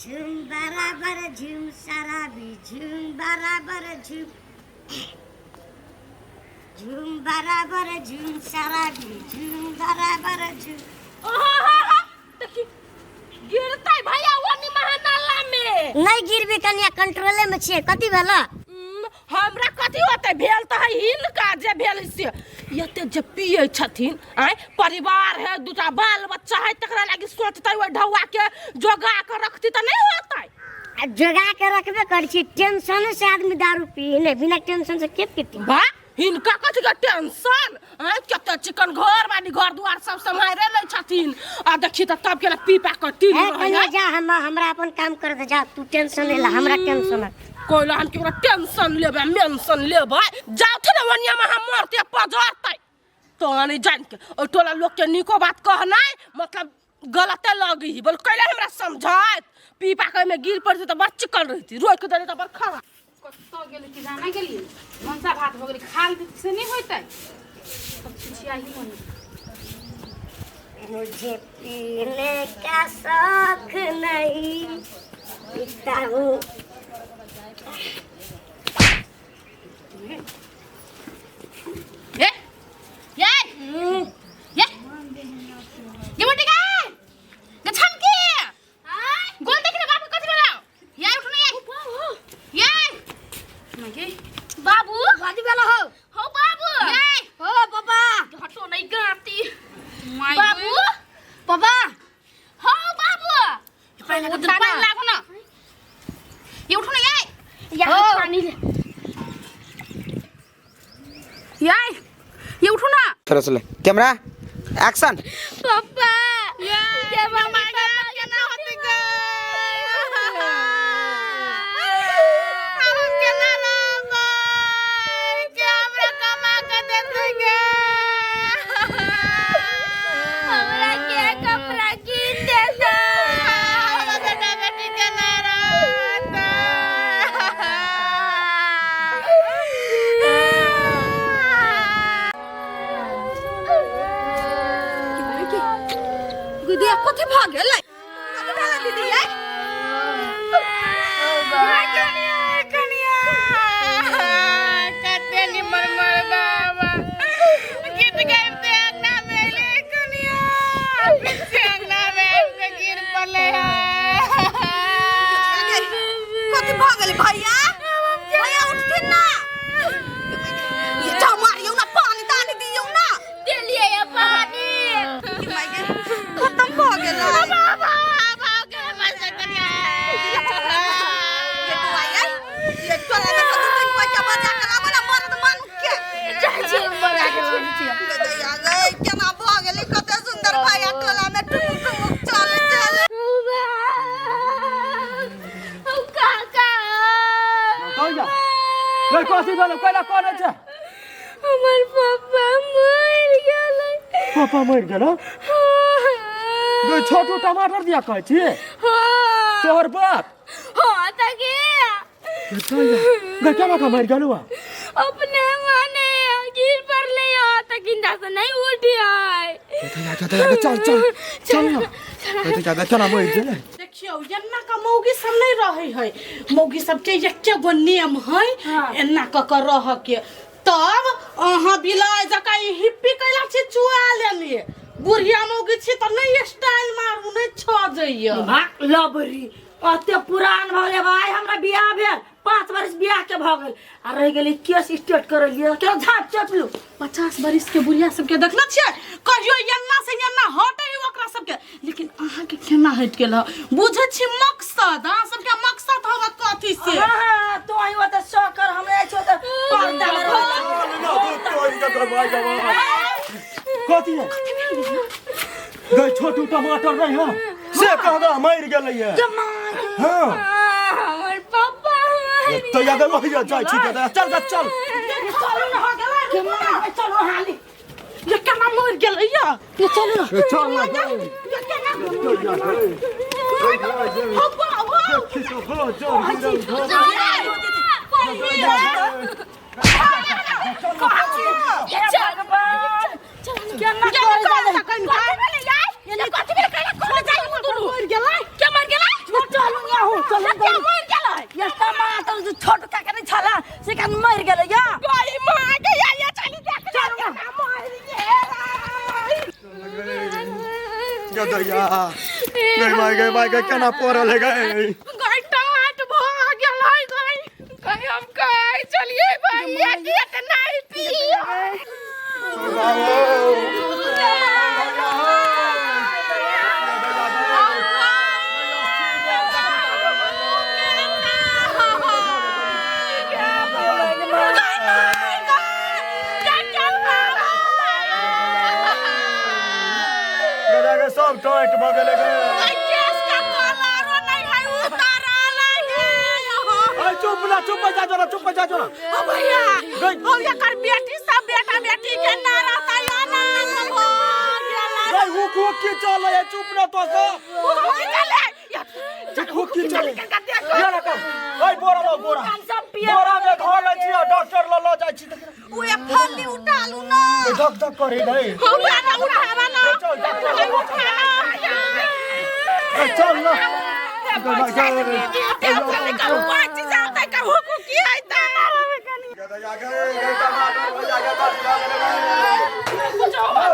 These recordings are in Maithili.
झूम बराबर झूम शराबी झूम बराबर झूम झूम बराबर झूम शराबी झूम बराबर झूम। देखी गिरतै भैया ओनी महानाला में। नहीं गिरबी कनिया, कंट्रोले में छियै। कथी भेला? हमरा कथी होतै, भेल तऽ है हिनका जे भेल से। एते जे पियै छथिन आँय, परिवार है, दूटा बाल बच्चा है, तकरा लागी सोचतै ओहि ढौआ के जोगा के रखती तऽ नहि होतै। आ जोगा के रखबे करै छी। टेंशन से आदमी दारू पी नहि, बिना टेंशन से के पीती? बा हिनका कथी के टेंशन आँय? कते चिकन घर बानी घर दुआर सब सम्हारे लै छथिन आ देखी तऽ तब केना पी पा कऽ टील ए रहै कनिया है। जा, हम हमरा अपन काम कर दे, जा तू टेंशन ले ला, हमरा टेंशन है। कोइला हम केकरो टेंशन लेबै मेंशन लेबै? जाउथ ने ओनिया में हम मरते पजरतै तो नहीं जान के ओहि टोला लोग के नीको बात कहनाइ मतलब गलते लगी ही। बोल कैला हमरा समझात? पी पा के में गिर पड़ती तऽ बड़ चिकन रहती, रोक देली तऽ बड़ खराब। कतऽ गेली कि जाना गेली? भनसा भात भऽ गेलै, खा लेतै से नहि होइतै, सब छिछियाही मन। मुझे पीने का शौक नहीं, पीता हूँ। ए ये ये ये मोटी गाय गे छमकी गोल देख रे बाबू, कथी भेलौ यार? उठ ना ये ये बाबू। कथी भेलो हो? हो बाबू ये। हो पापा। हटो नहीं गाती बाबू। पापा। हो बाबू, उधर पानी लागो ना। ये उठो ना ये। यहाँ पानी ले ये ये उठो ना। चलो चलो, कैमरा एक्शन। पापा ये मामा केना होते गे? हम केना रहबै? के हमरा कमा के देतै गे? हमरा के कपड़ा कीन देतै? हमरा बेटा बेटी केना रहतै? दीदी कथी भऽ गेलै? कथी भेलै दीदी? यै कनिया कनिया, कते निमन मर्दाबा गीत गाबिते अंगना में एलै कनिया, पीछे अंगना में आबि के गिर पड़लै है। कथी भऽ गेलै भैया? भैया उठथिन ना। ये जा मारियौ ना, पानी तानी दियौ ना। देलियै ये पानी। खत्म भऽ गेलै। बाबा बाबा के बस कनिया। ये टुआ यै, ये टोला में कतौ तीन पैसा बजा के लाबो ना मर्द मानुख के। जाइ छी, बजा के लाबै छी। दैया गै, केना भऽ गेलै? कते सुंदर भैया टोला में टुमुक टुमुक चलै छलै। काका। कहिया रे, कथी भेलौ? कैला कोने छै? हमर पापा मरि गेलै। पापा मरि गेलौ? गै छोटू टमाटर दिया कहै छी? हाँ। तोहर बाप? हाँ तऽ के? गै केना कऽ मरि गेलौ? अपने माने गिर पड़लै तऽ किनका से नहीं उठियै। चल चल चल ना, गै केना मरि गेलै? देखियौ, एना का मौगी सब नहीं रहे है। मौगी सबके एके गो नियम है, एना क के रह के। तब अहाँ बिलाइ जकाँ ई हिप्पी कैला छी चुआ लेलिए? बुढ़िया मौगी छी तऽ नहीं स्टाइल मारू, नहीं छजैया। भाग लबरी, अते पुरान भऽ गेलै भाई। हमरा बियाह भेल 5 वर्ष बियाह के भऽ गेल आ रहि गेलै केस स्टेट करलियै केना झाँप चपलू। 50 बरिस के बुढ़िया सबके देखने छियै कहियो एन्ना से एन्ना हटे ही ओकरा सबके, लेकिन अहाँके केना हटि गेल हँ? बुझै छी मकसद, अहाँ सबके मकसद हवा कथी से। हाँ हाँ, तो आई ओते शौकर हमरा छो त पर्दा में रहै। कथी है गै छोटू टमाटर? नहीं हो से कह दो मरि गेलै ये। हाँ। हमर पापा। तो या गै वही जाइ छी के, चल गे चल। चलू ने, हो गेलै, रुकू ने। चलो हाली। ये केना मरि गेलै या? ये चलू ना। चल ना गै। ये केना? हो बा, हो। देखी तो हो जो गिरल घर। केना करे जाय? मर गेलै? चलू। चल क्या मर गेलै ये टमाटर जो छोट काका नहीं छला से कान मर गेलै या गई माँ के या या चली देख चल मर गेलै। गदैया गई माय गई माय गई केना पड़ल है गई गई टाट भ गेलै गई गई हम कहे चलिए भैया के त नहीं पियो। गदा के सब टाइट भऽ गेलै गई। ऐ चुप ना चुप जा जोरा चुप जा जोरा। भैया गई। और एकर बेटी सब बेटा बेटी के ना रहता या ना भऽ गेलै। गई हुक हुक की चलै है चुप ना तो सब। ओ की चले हुक हुक की चलै देख। ये ना कर ऐ बोरा लो बोरा बोरा में धऽ लै छी आ डॉक्टर ल ल जाइ छी तऽ ओ ये फली उठालू ना। धक धक करे गई। हमरा ना उठावा ना। चल, चल, उठावा। ऐ चल ना गई गई। गदैया गई गई टमाटर भैया के बस भऽ गेलै गई। औ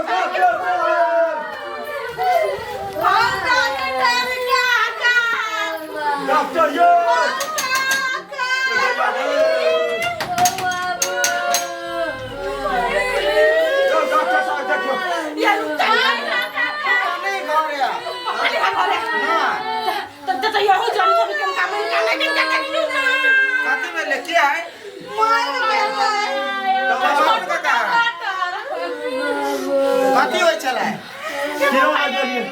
डॉक्टर साहब डॉक्टर यो चल डॉक्टर साहब देखियो। नहीं घर या कथी में लेके आए टमाटर काका कथी होइ छलै केओ ना गेलियै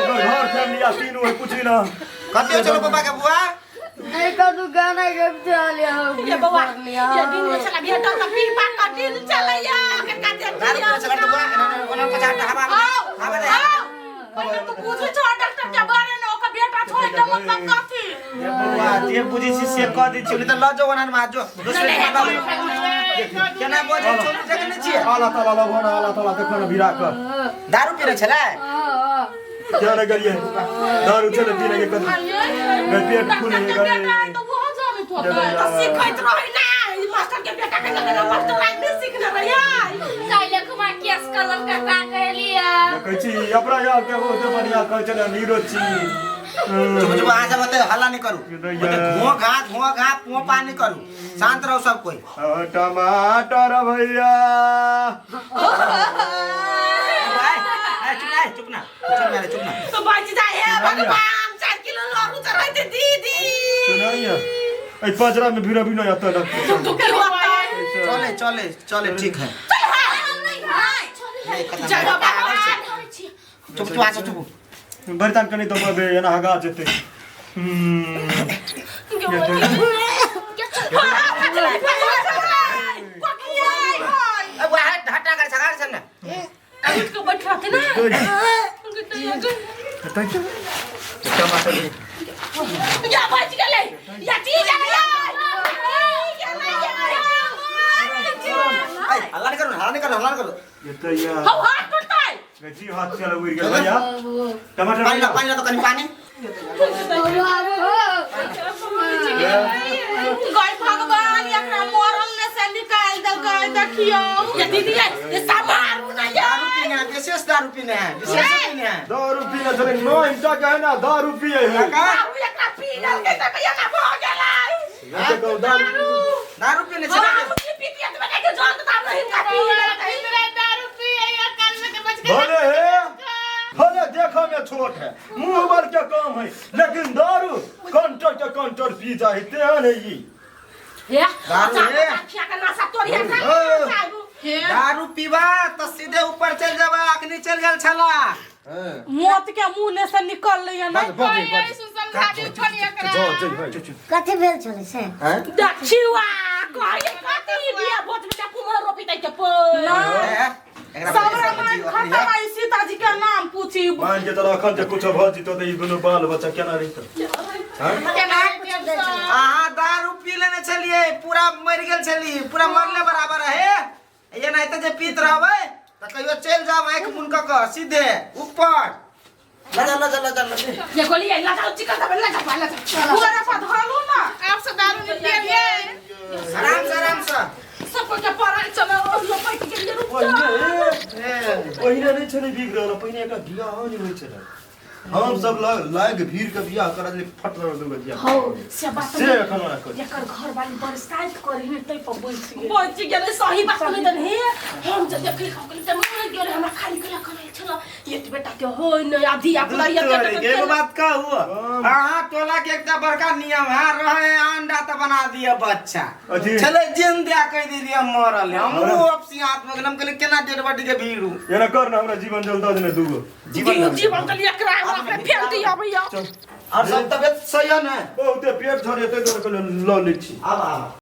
ओकर घर फैमिली आ तीनू है कुछ ना। कथी होइ छलै पापा के बुआ नहीं कदू गाना गबते आलिया हो दारू पीने छलै तऽ बुआ एना ओना पचास टा हवा हवा दे। बुआ जे बुझै छी से कह दै छी नहीं तऽ लऽ जाउ ओना में जो दोसरे के लऽ जाउ। केना बजै छौ देख नै छियै। आला ताला लगो ना आला ताला देखो ना भिड़ा कर दारू पीने छलै क्या ना गेलियै दारू चले पीने के कथी गई पेट फूले गई। सिखैत रहे ना मास्टर के बेटा के लगे मास्टर लाइन में सीखने रहे। काइले कुमा केस कलम काका कहलिया कहै छी अपना यार के ओते बढ़िया कहै छलै नीरोज छी। चुप चुप अहाँ सब ओते हल्ला नहीं करू ओते घों घा घों घा पों पा नहीं करू शांत रहो सब कोई। ओ टमाटर भैया भाई ए चुप ना चुप ना चुप ना चुप ना तो बच जाए हे भगवान 4 किलो लरू चढ़ाते दीदी। सुनाइए ऐ पजरा में भिड़ा भी नहीं आता डॉक्टर। तू की होता चले चले चले ठीक है नहीं खत्म चल बाबा। चुप चुप आ चुप बरतान कनी तो बे एना हगा जेतै। ए बुआ हट हटा कर सगार सन ना उठ के बैठ रहते ना टमाटर या बच गेलै या जी गेलै ए हल्ला नहीं करू हल्ला नहीं करू हल्ला नहीं करू एतै या हौ हाथ टूटतै जी हाथ चल उड़ गेल भैया टमाटर पानी ला पानी ला तो कनी पानी। गई भगवान एकरा मरल ने से निकाल देलकै देखियौ ये दीदी ये समारू ना ये दारू पीने है विशेष दारू पीने है विशेष पीने है दारू पीने छलै नौ इंटा के है ना दारू पिए है काका दारू एकरा पी देलकै त भैया ना भ गेलै एते कहू दारू दारू पीने छलै दारू की पीती त बना के जान त नहीं हिनका पी देलकै। दारू पिए या काल में के बच के भले है भले देखो में छोट है मुंह भर के काम है लेकिन दारू कंटर के कंटर पी जाए तेहन है ई। हे दारू हे। खिया के नासा तोरी है दारू पीबा तो सीधे ऊपर चल जाबा अखनी चल गेल छला मौत के मुंह ने से निकल लैया ना कथी भेल छलै से देखिवा कहिए कथी बिया भोज में कुम्हर रोपी दै के ना एकरा सब रामायण खत्म आई सीताजी के नाम पूछी मान के चलो अखन जे कुछ भ जितो त ई दुनू बाल बच्चा केना रहितै। अहाँ दारू पी लेने छलियै पूरा मरि गेल छली पूरा मरले बराबर है एनाहिते जे पीत रहबै तऽ कहियो चलि जाब आँखि मुन कऽ कऽ सीधे ऊपर। लजा लजा लजा लजा। ये गोली लगा चिकन दबे लगा पा लगा पूरा पा धलू ना। आप से दारू नहीं पियलिए। आराम से आराम से। सब कोई के पराई चला और लोग बैठ गेलिए रुक जा। पहिने नहि छलै बिगड़ल, पहिने एकटा बियाह नहि होइ छलै। हम सब लाग भीड़ के बियाह करा देली, फट लगा दूगो बियाह। हो से बात से एखन ओना करी। एकर घर वाली बरसाइत करी ने तै पर बचि गेल, बचि गेलै। सही बात नहि दन हे। हम जे देखली हम कहली त मर गेल, हमरा खाली कला करै छल एक बेटा के होय नै आ धिया पुता तोरी के एगो बात कहू, अहाँ टोला के एकटा बड़का नियम है, रहे अंडा त बना दिया बच्चा अथी। छलै जिन दिया कह दिया मरल। हमरो वापसी हाथ में गेल, हम कहली केना डेड बॉडी के भीड़ू। एना कर न, हमरा जीवन जल दऽ देने दूगो। जीवन जीवन के लिए एकरा हमरा अपने फेंक दिया भैया। और सब तबियत सही है ना? बहुते पेट झरेतै तोरा कहलियै लऽ लै छी। आब आब।